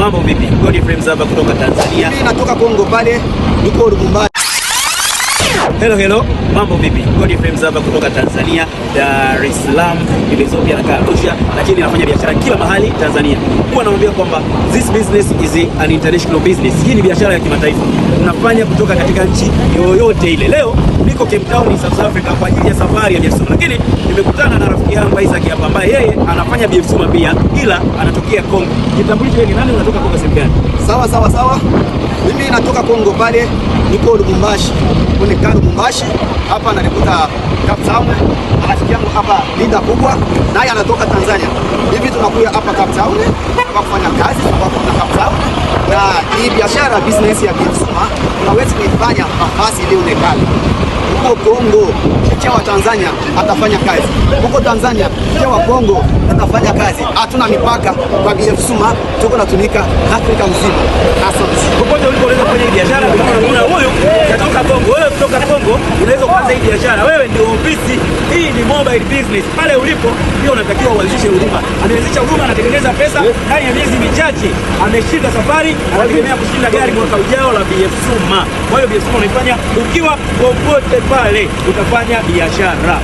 Mambo vipi? Godfrey Mzava kutoka Tanzania. Mimi natoka Kongo pale, niko Lubumbashi. Hello hello, mambo vipi? Godfrey Mzava kutoka Tanzania, Dar es Salaam. Nimezopia na Arusha, lakini nafanya biashara kila mahali Tanzania. Huwa naambia kwamba this business is an international business. Hii ni biashara ya kimataifa. Unafanya kutoka katika nchi yoyote ile. Leo niko Cape Town, South Africa kwa ajili ya safari ya BF Suma, lakini nimekutana na rafiki yangu Isaac hapa ambaye yeye anafanya BF Suma pia, ila anatokea Kongo. Jitambulishe, wewe ni nani, unatoka Kongo sehemu gani? Sawa sawa sawa. Mimi natoka Kongo pale, niko Lubumbashi. Kune Lubumbashi hapa nalikuta Cape Town. Rafiki yangu hapa leader kubwa naye anatoka Tanzania. Hivi tunakuya hapa Cape Town kwa kufanya kazi kwa kuna Cape Town, na hii biashara business ya BF Suma unaweza kuifanya nafasi ile unekale huko Kongo, kia wa Tanzania atafanya kazi huko Tanzania, kia wa Kongo atafanya kazi. Hatuna mipaka kwa BF Suma, tuko natumika Afrika mzima. Asante. Popote ulipo unaweza kufanya hii biashara. Kama unaona huyu katoka Kongo, wewe kutoka Kongo unaweza kuanza hii biashara. Wewe ndio ofisi. Hii ni mobile business. Pale ulipo ndio unatakiwa uanzishe huduma. Ameanzisha huduma, anatengeneza pesa ndani ya miezi michache, ameshinda safari, anategemea kushinda gari mwaka ujao la BF Suma. Kwa hiyo BF Suma unaifanya ukiwa popote pale, utafanya biashara.